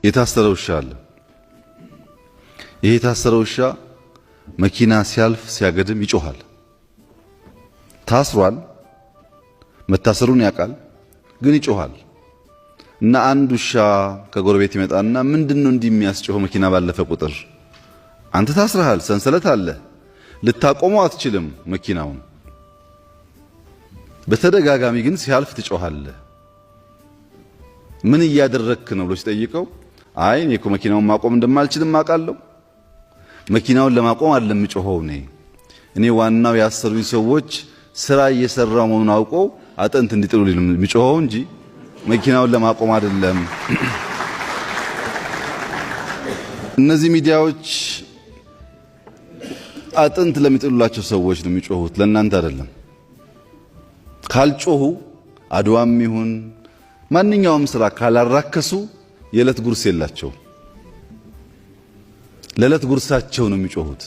የታሰረ ውሻ አለ። ይሄ የታሰረ ውሻ መኪና ሲያልፍ ሲያገድም ይጮሃል። ታስሯል፣ መታሰሩን ያውቃል፣ ግን ይጮሃል። እና አንድ ውሻ ከጎረቤት ይመጣና ምንድን ነው እንዲህ የሚያስጮኸው መኪና ባለፈ ቁጥር? አንተ ታስረሃል፣ ሰንሰለት አለ፣ ልታቆመው አትችልም መኪናውን። በተደጋጋሚ ግን ሲያልፍ ትጮሃለህ። ምን እያደረግክ ነው ብሎ ሲጠይቀው አይ እኔ እኮ መኪናውን ማቆም እንደማልችልም አውቃለሁ። መኪናውን ለማቆም አይደለም የምጮኸው፣ እኔ ዋናው ያሰሩኝ ሰዎች ስራ እየሰራው መሆኑን አውቆ አጥንት እንዲጥሉልኝ ነው የምጮኸው እንጂ መኪናውን ለማቆም አይደለም። እነዚህ ሚዲያዎች አጥንት ለሚጥሉላቸው ሰዎች ነው የሚጮሁት፣ ለእናንተ አይደለም። ካልጮሁ አድዋም ይሁን ማንኛውም ስራ ካላራከሱ የዕለት ጉርስ የላቸው። ለዕለት ጉርሳቸው ነው የሚጮሁት።